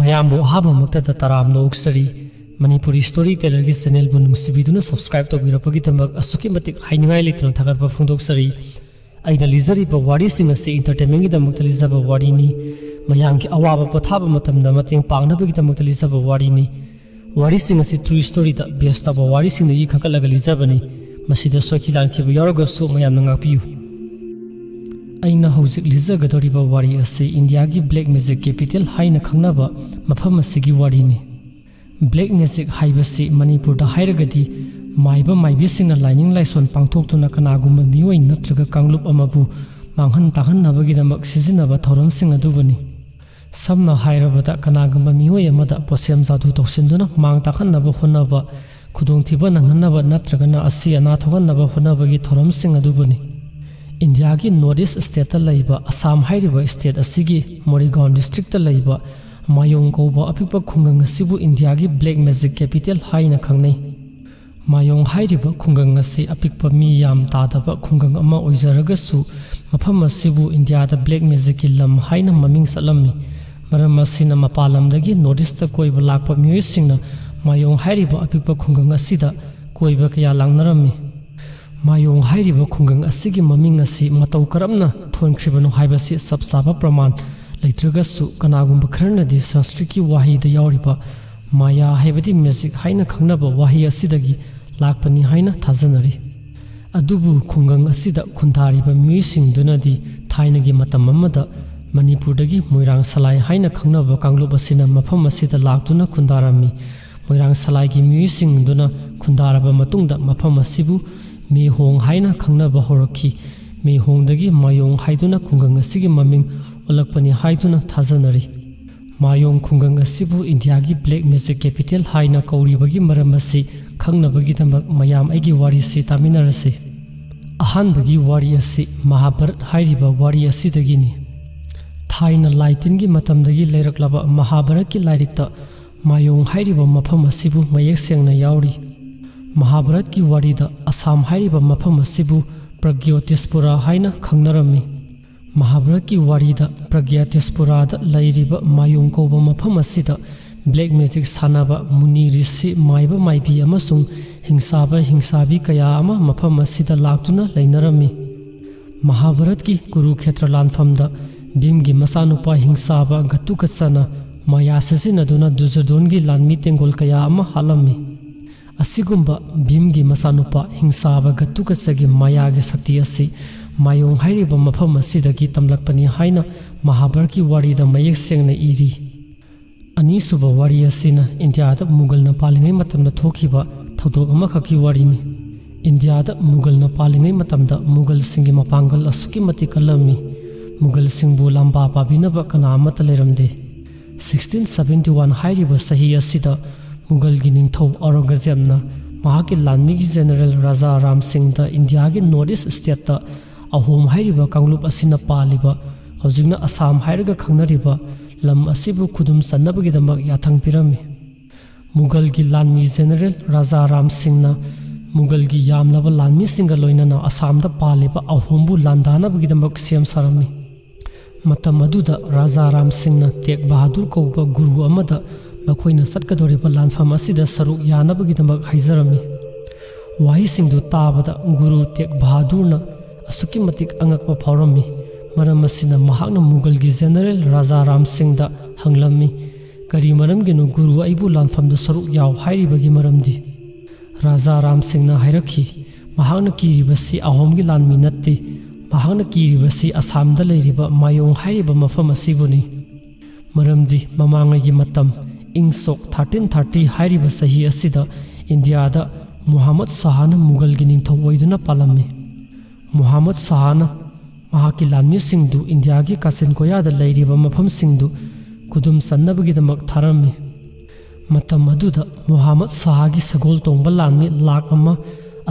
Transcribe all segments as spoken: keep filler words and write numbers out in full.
ꯃꯌꯥꯝꯕꯨ ꯑꯍꯥꯟꯕꯃꯛꯇꯗ ꯇꯔꯥꯝꯅ ꯑꯣꯛꯆꯔꯤ꯫ Manipuri story ꯇꯦꯂꯔꯒꯤ ꯆꯦꯅꯦꯜꯕꯨ ꯅꯨꯡꯁꯤꯕꯤꯗꯨꯅ subscribe ꯇꯧꯕꯤꯔꯛꯄꯒꯤꯗꯃꯛ ꯑꯁꯨꯛꯀꯤ ꯃꯇꯤꯛ ꯍꯥꯏꯅꯤꯡꯉꯥꯏ ꯂꯩꯇꯅ ꯊꯥꯒꯠꯄ ꯐꯣꯡꯗꯣꯛꯆꯔꯤ꯫ ꯑꯩꯅ ꯂꯤꯖꯔꯤꯕ ꯋꯥꯔꯤꯁꯤꯡ ꯑꯁꯤ ꯏꯟꯇꯔꯇꯦꯟꯃꯦꯟꯒꯤꯗꯃꯛꯇ ꯂꯤꯖꯕ ꯋꯥꯔꯤꯅꯤ꯫ ꯃꯌꯥꯝꯒꯤ ꯑꯋꯥꯕ ꯄꯣꯊꯥꯕ ꯃꯇꯝꯗ ꯃꯇꯦꯡ ꯄꯥꯡꯅꯕꯒꯤꯗꯃꯛꯇ ꯂꯤꯖꯕ ꯋꯥꯔꯤꯅꯤ꯫ ꯋꯥꯔꯤꯁꯤꯡ ꯑꯁꯤ ꯇ꯭ꯔꯨ ꯁ꯭ꯇꯣꯔꯤꯗ ꯕꯦꯁ ꯇꯧꯕ ꯋꯥꯔꯤꯁꯤꯡꯗꯒꯤ ꯈꯟꯒꯠꯂꯒ ꯂꯤꯖꯕꯅꯤ꯫ ꯃꯁꯤꯗ ꯁꯣꯏꯈꯤ ꯂꯥꯟꯈꯤꯕ ꯌꯥꯎꯔꯒꯁꯨ ꯃꯌꯥꯝꯅ ꯉꯥꯛꯄꯤꯌꯨ꯫ ꯑꯩꯅ ꯍꯧꯖꯤꯛ ꯂꯤꯖꯒꯗꯧꯔꯤꯕ ꯋꯥꯔꯤ ꯑꯁꯤ ꯏꯟꯗꯤꯌꯥꯒꯤ ꯕ꯭ꯂꯦꯛ ꯃꯦꯖꯤꯛ ꯀꯦꯄꯤꯇꯦꯜ ꯍꯥꯏꯅ ꯈꯪꯅꯕ ꯃꯐꯝ ꯑꯁꯤꯒꯤ ꯋꯥꯔꯤꯅꯤ꯫ ꯕ꯭ꯂꯦꯛ ꯃꯦꯖꯤꯛ ꯍꯥꯏꯕꯁꯤ ꯃꯅꯤꯄꯨꯔꯗ ꯍꯥꯏꯔꯒꯗꯤ ꯃꯥꯏꯕ ꯃꯥꯏꯕꯤꯁꯤꯡꯅ ꯂꯥꯏꯅꯤꯡ ꯂꯥꯏꯁꯣꯟ ꯄꯥꯡꯊꯣꯛꯇꯨꯅ ꯀꯅꯥꯒꯨꯝꯕ ꯃꯤꯑꯣꯏ ꯅꯠꯇ꯭ꯔꯒ ꯀꯥꯡꯂꯨꯞ ꯑꯃꯕꯨ ꯃꯥꯡꯍꯟ ꯇꯥꯛꯍꯟꯅꯕꯒꯤꯗꯃꯛ ꯁꯤꯖꯤꯟꯅꯕ ꯊꯧꯔꯝꯁꯤꯡ ꯑꯗꯨꯕꯨꯅꯤ꯫ ꯁꯝꯅ ꯍꯥꯏꯔꯕꯗ, ꯀꯅꯥꯒꯨꯝꯕ ꯃꯤꯑꯣꯏ ꯑꯃꯗ ꯄꯣꯠꯁꯦꯝ ꯖꯥꯗꯨ ꯇꯧꯁꯤꯟꯗꯨꯅ ꯃꯥꯡ ꯇꯥꯛꯍꯟꯅꯕ ꯍꯣꯠꯅꯕ, ꯈꯨꯗꯣꯡꯊꯤꯕ ꯅꯪꯍꯟꯅꯕ ꯅꯠꯇ꯭ꯔꯒꯅ ꯑꯁꯤ ꯑꯅꯥ ꯊꯣꯛꯍꯟꯅꯕ ꯍꯣꯠꯅꯕꯒꯤ ꯊꯧꯔꯝꯁꯤꯡ ꯑꯗꯨꯕꯨꯅꯤ꯫ ꯏꯟꯗꯤꯌꯥꯒꯤ ꯅꯣꯔꯠ ꯏꯁ ꯁ꯭ꯇꯦꯠꯇ ꯂꯩꯕ ꯑꯁꯥꯝ ꯍꯥꯏꯔꯤꯕ ꯁ꯭ꯇꯦꯠ ꯑꯁꯤꯒꯤ ꯃꯣꯔꯤꯒꯥꯎꯟ ꯗꯤꯁꯇ꯭ꯔꯤꯛꯇ ꯂꯩꯕ ꯃꯥꯌꯣꯡ ꯀꯧꯕ ꯑꯄꯤꯛꯄ ꯈꯨꯡꯒꯪ ꯑꯁꯤꯕꯨ ꯏꯟꯗꯤꯌꯥꯒꯤ ꯕ꯭ꯂꯦꯛ ꯃꯦꯖꯤꯛ ꯀꯦꯄꯤꯇꯦꯜ ꯍꯥꯏꯅ ꯈꯪꯅꯩ꯫ ꯃꯥꯌꯣꯡ ꯍꯥꯏꯔꯤꯕ ꯈꯨꯡꯒꯪ ꯑꯁꯤ ꯑꯄꯤꯛꯄ ꯃꯤ ꯌꯥꯝ ꯇꯥꯗꯕ ꯈꯨꯡꯒꯪ ꯑꯃ ꯑꯣꯏꯖꯔꯒꯁꯨ, ꯃꯐꯝ ꯑꯁꯤꯕꯨ ꯏꯟꯗꯤꯌꯥꯗ ꯕ꯭ꯂꯦꯛ ꯃꯦꯖꯤꯛꯀꯤ ꯂꯝ ꯍꯥꯏꯅ ꯃꯃꯤꯡ ꯆꯠꯂꯝꯃꯤ꯫ ꯃꯔꯝ ꯑꯁꯤꯅ ꯃꯄꯥꯟ ꯂꯝꯗꯒꯤ ꯅꯣꯔꯠ ꯏꯁꯇ ꯀꯣꯏꯕ ꯂꯥꯛꯄ ꯃꯤꯑꯣꯏꯁꯤꯡꯅ ꯃꯥꯌꯣꯡ ꯍꯥꯏꯔꯤꯕ ꯑꯄꯤꯛꯄ ꯈꯨꯡꯒꯪ ꯑꯁꯤꯗ ꯀꯣꯏꯕ ꯀꯌꯥ ꯂꯥꯛꯅꯔꯝꯃꯤ꯫ ꯃꯥꯌꯣꯡ ꯍꯥꯏꯔꯤꯕ ꯈꯨꯡꯒꯪ ꯑꯁꯤꯒꯤ ꯃꯃꯤꯡ ꯑꯁꯤ ꯃꯇꯧ ꯀꯔꯝꯅ ꯊꯣꯟꯈ꯭ꯔꯤꯕꯅꯣ ꯍꯥꯏꯕꯁꯤ ꯆꯞ ꯆꯥꯕ ꯄ꯭ꯔꯃꯥꯟ ꯂꯩꯇ꯭ꯔꯒꯁꯨ, ꯀꯅꯥꯒꯨꯝꯕ ꯈꯔꯅꯗꯤ ꯁꯪꯁꯀ꯭ꯔꯤꯠꯀꯤ ꯋꯥꯍꯩꯗ ꯌꯥꯎꯔꯤꯕ ꯃꯥꯌꯥ ꯍꯥꯏꯕꯗꯤ ꯃꯦꯖꯤꯛ ꯍꯥꯏꯅ ꯈꯪꯅꯕ ꯋꯥꯍꯩ ꯑꯁꯤꯗꯒꯤ ꯂꯥꯛꯄꯅꯤ ꯍꯥꯏꯅ ꯊꯥꯖꯅꯔꯤ꯫ ꯑꯗꯨꯕꯨ ꯈꯨꯡꯒꯪ ꯑꯁꯤꯗ ꯈꯨꯟꯗꯥꯔꯤꯕ ꯃꯤꯑꯣꯏꯁꯤꯡꯗꯨꯅꯗꯤ ꯊꯥꯏꯅꯒꯤ ꯃꯇꯝ ꯑꯃꯗ ꯃꯅꯤꯄꯨꯔꯗꯒꯤ ꯃꯣꯏꯔꯥꯡ ꯁꯂꯥꯏ ꯍꯥꯏꯅ ꯈꯪꯅꯕ ꯀꯥꯡꯂꯨꯞ ꯑꯁꯤꯅ ꯃꯐꯝ ꯑꯁꯤꯗ ꯂꯥꯛꯇꯨꯅ ꯈꯨꯟꯗꯥꯔꯝꯃꯤ꯫ ꯃꯣꯏꯔꯥꯡ ꯁꯂꯥꯏꯒꯤ ꯃꯤꯑꯣꯏꯁꯤꯡꯗꯨꯅ ꯈꯨꯟꯗꯥꯔꯕ ꯃꯇꯨꯡꯗ ꯃꯐꯝ ꯑꯁꯤꯕꯨ ꯃꯦꯍꯣꯡ ꯍꯥꯏꯅ ꯈꯪꯅꯕ ꯍꯧꯔꯛꯈꯤ꯫ ꯃꯦꯍꯣꯡꯗꯒꯤ ꯃꯥꯌꯣꯡ ꯍꯥꯏꯗꯨꯅ ꯈꯨꯡꯒꯪ ꯑꯁꯤꯒꯤ ꯃꯃꯤꯡ ꯑꯣꯜꯂꯛꯄꯅꯤ ꯍꯥꯏꯗꯨꯅ ꯊꯥꯖꯅꯔꯤ꯫ ꯃꯥꯌꯣꯡ ꯈꯨꯡꯒꯪ ꯑꯁꯤꯕꯨ ꯏꯟꯗꯤꯌꯥꯒꯤ ꯕ꯭ꯂꯦꯛ ꯃꯦꯖꯤꯛ ꯀꯦꯄꯤꯇꯦꯜ ꯍꯥꯏꯅ ꯀꯧꯔꯤꯕꯒꯤ ꯃꯔꯝ ꯑꯁꯤ ꯈꯪꯅꯕꯒꯤꯗꯃꯛ ꯃꯌꯥꯝ ꯑꯩꯒꯤ ꯋꯥꯔꯤꯁꯤ ꯇꯥꯃꯤꯟꯅꯔꯁꯤ꯫ ꯑꯍꯥꯟꯕꯒꯤ ꯋꯥꯔꯤ ꯑꯁꯤ ꯃꯍꯥꯚꯥꯔꯠ ꯍꯥꯏꯔꯤꯕ ꯋꯥꯔꯤ ꯑꯁꯤꯗꯒꯤꯅꯤ꯫ ꯊꯥꯏꯅ ꯂꯥꯏ ꯇꯤꯟꯒꯤ ꯃꯇꯝꯗꯒꯤ ꯂꯩꯔꯛꯂꯕ ꯃꯍꯥꯚꯥꯔꯠꯀꯤ ꯂꯥꯏꯔꯤꯛꯇ ꯃꯥꯌꯣꯡ ꯍꯥꯏꯔꯤꯕ ꯃꯐꯝ ꯑꯁꯤꯕꯨ ꯃꯌꯦꯛ ꯁꯦꯡꯅ ꯌꯥꯎꯔꯤ꯫ ꯃꯍꯥꯚꯥꯔꯠꯀꯤ ꯋꯥꯔꯤꯗ ꯑꯁꯥꯝ ꯍꯥꯏꯔꯤꯕ ꯃꯐꯝ ꯑꯁꯤꯕꯨ ꯄ꯭ꯔꯒ꯭ꯌꯣꯇꯤꯁꯄꯨꯔꯥ ꯍꯥꯏꯅ ꯈꯪꯅꯔꯝꯃꯤ꯫ ꯃꯍꯥꯚꯥꯔꯠꯀꯤ ꯋꯥꯔꯤꯗ ꯄ꯭ꯔꯒ꯭ꯌꯥꯇꯤꯁꯄꯨꯔꯥꯗ ꯂꯩꯔꯤꯕ ꯃꯥꯌꯣꯡ ꯀꯧꯕ ꯃꯐꯝ ꯑꯁꯤꯗ ꯕ꯭ꯂꯦꯛ ꯃꯦꯖꯤꯛ ꯁꯥꯟꯅꯕ ꯃꯨꯅꯤ ꯔꯤꯁꯤ, ꯃꯥꯏꯕ ꯃꯥꯏꯕꯤ ꯑꯃꯁꯨꯡ ꯍꯤꯡꯁꯥꯕ ꯍꯤꯡꯁꯥꯕꯤ ꯀꯌꯥ ꯑꯃ ꯃꯐꯝ ꯑꯁꯤꯗ ꯂꯥꯛꯇꯨꯅ ꯂꯩꯅꯔꯝꯃꯤ꯫ ꯃꯍꯥꯚꯥꯔꯠꯀꯤ ꯀꯨꯔꯨꯈꯦꯇ꯭ꯔ ꯂꯥꯟꯐꯝꯗ ꯚꯤꯝꯒꯤ ꯃꯆꯥꯅꯨꯄꯥ ꯍꯤꯡꯁꯥꯕ ꯘꯇꯨꯀꯆꯅ ꯃꯥꯌꯥ ꯁꯤꯖꯤꯟꯅꯗꯨꯅ ꯗꯨꯖꯣꯙꯣꯟꯒꯤ ꯂꯥꯟꯃꯤ ꯇꯦꯡꯒꯣꯜ ꯀꯌꯥ ꯑꯃ ꯍꯥꯠꯂꯝꯃꯤ꯫ ꯑꯁꯤꯒꯨꯝꯕ ꯚꯤꯝꯒꯤ ꯃꯆꯥꯅꯨꯄꯥ ꯍꯤꯡꯁꯥꯕ ꯘꯇꯨꯀꯆꯒꯤ ꯃꯥꯌꯥꯒꯤ ꯁꯛꯇꯤ ꯑꯁꯤ ꯃꯥꯌꯣꯡ ꯍꯥꯏꯔꯤꯕ ꯃꯐꯝ ꯑꯁꯤꯗꯒꯤ ꯇꯝꯂꯛꯄꯅꯤ ꯍꯥꯏꯅ ꯃꯍꯥꯚꯥꯔꯠꯀꯤ ꯋꯥꯔꯤꯗ ꯃꯌꯦꯛ ꯁꯦꯡꯅ ꯏꯔꯤ꯫ ꯑꯅꯤꯁꯨꯕ ꯋꯥꯔꯤ ꯑꯁꯤꯅ ꯏꯟꯗꯤꯌꯥꯗ ꯃꯨꯒꯜꯅ ꯄꯥꯜꯂꯤꯉꯩ ꯃꯇꯝꯗ ꯊꯣꯛꯈꯤꯕ ꯊꯧꯗꯣꯛ ꯑꯃꯈꯛꯀꯤ ꯋꯥꯔꯤꯅꯤ꯫ ꯏꯟꯗꯤꯌꯥꯗ ꯃꯨꯒꯜꯅ ꯄꯥꯜꯂꯤꯉꯩ ꯃꯇꯝꯗ ꯃꯨꯒꯜꯁꯤꯡꯒꯤ ꯃꯄꯥꯡꯒꯜ ꯑꯁꯨꯛꯀꯤ ꯃꯇꯤꯛ ꯀꯜꯂꯝꯃꯤ꯫ ꯃꯨꯒꯜꯁꯤꯡꯕꯨ ꯂꯥꯝꯕꯥ ꯄꯥꯕꯤꯅꯕ ꯀꯅꯥ ꯑꯃꯠꯇ ꯂꯩꯔꯝꯗꯦ꯫ ꯁꯤꯛꯁꯇꯤꯟ ꯁꯚꯦꯟꯇꯤ ꯋꯥꯟ ꯍꯥꯏꯔꯤꯕ ꯆꯍꯤ ꯑꯁꯤꯗ ꯃꯨꯒꯜꯒꯤ ꯅꯤꯡꯊꯧ ꯑꯧꯔꯪꯒꯖꯦꯕꯅ ꯃꯍꯥꯛꯀꯤ ꯂꯥꯟꯃꯤꯒꯤ ꯖꯦꯅꯔꯦꯜ ꯔꯥꯖꯥ ꯔꯥꯝ ꯁꯤꯡꯗ ꯏꯟꯗꯤꯌꯥꯒꯤ ꯅꯣꯔꯠ ꯏꯁ ꯁ꯭ꯇꯦꯠꯇ ꯑꯍꯣꯝ ꯍꯥꯏꯔꯤꯕ ꯀꯥꯡꯂꯨꯞ ꯑꯁꯤꯅ ꯄꯥꯜꯂꯤꯕ, ꯍꯧꯖꯤꯛꯅ ꯑꯁꯥꯝ ꯍꯥꯏꯔꯒ ꯈꯪꯅꯔꯤꯕ, ꯂꯝ ꯑꯁꯤꯕꯨ ꯈꯨꯗꯨꯝ ꯆꯟꯅꯕꯒꯤꯗꯃꯛ ꯌꯥꯊꯪ ꯄꯤꯔꯝꯃꯤ꯫ ꯃꯨꯒꯜꯒꯤ ꯂꯥꯟꯃꯤ ꯖꯦꯅꯔꯦꯜ ꯔꯥꯖꯥ ꯔꯥꯝ ꯁꯤꯡꯅ ꯃꯨꯒꯜꯒꯤ ꯌꯥꯝꯂꯕ ꯂꯥꯟꯃꯤꯁꯤꯡꯒ ꯂꯣꯏꯅꯅ ꯑꯁꯥꯝꯗ ꯄꯥꯜꯂꯤꯕ ꯑꯍꯣꯝꯕꯨ ꯂꯥꯟꯗꯥꯅꯕꯒꯤꯗꯃꯛ ꯁꯦꯝ ꯁꯥꯔꯝꯃꯤ꯫ ꯃꯇꯝ ꯑꯗꯨꯗ ꯔꯥꯖꯥ ꯔꯥꯝ ꯁꯤꯡꯅ ꯇꯦꯒ ꯕꯍꯥꯗꯨꯔ ꯀꯧꯕ ꯒꯨꯔꯨ ꯑꯃꯗ ꯃꯈꯣꯏꯅ ꯆꯠꯀꯗꯧꯔꯤꯕ ꯂꯥꯟꯐꯝ ꯑꯁꯤꯗ ꯁꯔꯨꯛ ꯌꯥꯅꯕꯒꯤꯗꯃꯛ ꯍꯥꯏꯖꯔꯝꯃꯤ꯫ ꯋꯥꯍꯩꯁꯤꯡꯗꯨ ꯇꯥꯕꯗ ꯒꯨꯔꯨ ꯇꯦꯒ ꯕꯍꯥꯗꯨꯔꯅ ꯑꯁꯨꯛꯀꯤ ꯃꯇꯤꯛ ꯑꯉꯛꯄ ꯐꯥꯎꯔꯝꯃꯤ꯫ ꯃꯔꯝ ꯑꯁꯤꯅ ꯃꯍꯥꯛꯅ ꯃꯨꯒꯜꯒꯤ ꯖꯦꯅꯔꯦꯜ ꯔꯥꯖꯥ ꯔꯥꯝ ꯁꯤꯡꯗ ꯍꯪꯂꯝꯃꯤ, "ꯀꯔꯤ ꯃꯔꯝꯒꯤꯅꯣ ꯒꯨꯔꯨ ꯑꯩꯕꯨ ꯂꯥꯟꯐꯝꯗ ꯁꯔꯨꯛ ꯌꯥꯎ ꯍꯥꯏꯔꯤꯕꯒꯤ ꯃꯔꯝꯗꯤ?" ꯔꯥꯖꯥ ꯔꯥꯝ ꯁꯤꯡꯅ ꯍꯥꯏꯔꯛꯈꯤ, ꯃꯍꯥꯛꯅ ꯀꯤꯔꯤꯕꯁꯤ ꯑꯍꯣꯝꯒꯤ ꯂꯥꯟꯃꯤ ꯅꯠꯇꯦ, ꯃꯍꯥꯛꯅ ꯀꯤꯔꯤꯕꯁꯤ ꯑꯁꯥꯝꯗ ꯂꯩꯔꯤꯕ ꯃꯥꯌꯣꯡ ꯍꯥꯏꯔꯤꯕ ꯃꯐꯝ ꯑꯁꯤꯕꯨꯅꯤ꯫ ꯃꯔꯝꯗꯤ ꯃꯃꯥꯡꯉꯩꯒꯤ ꯃꯇꯝ, ꯏꯪ ꯁꯣꯛ ꯊꯥꯔꯇꯤꯟ ꯊꯥꯔꯇꯤ ꯍꯥꯏꯔꯤꯕ ꯆꯍꯤ ꯑꯁꯤꯗ ꯏꯟꯗꯤꯌꯥꯗ ꯃꯨꯍꯝꯃꯗ ꯁꯥꯍꯅ ꯃꯨꯒꯜꯒꯤ ꯅꯤꯡꯊꯧ ꯑꯣꯏꯗꯨꯅ ꯄꯥꯜꯂꯝꯃꯤ꯫ ꯃꯨꯍꯝꯃꯗ ꯁꯥꯍꯅ ꯃꯍꯥꯛꯀꯤ ꯂꯥꯟꯃꯤꯁꯤꯡꯗꯨ ꯏꯟꯗꯤꯌꯥꯒꯤ ꯀꯥꯆꯤꯟ ꯀꯣꯌꯥꯗ ꯂꯩꯔꯤꯕ ꯃꯐꯝꯁꯤꯡꯗꯨ ꯈꯨꯗꯨꯝ ꯆꯟꯅꯕꯒꯤꯗꯃꯛ ꯊꯥꯔꯝꯃꯤ꯫ ꯃꯇꯝ ꯑꯗꯨꯗ ꯃꯨꯍꯝꯃꯗ ꯁꯥꯍꯒꯤ ꯁꯒꯣꯜ ꯇꯣꯡꯕ ꯂꯥꯟꯃꯤ ꯂꯥꯈ ꯑꯃ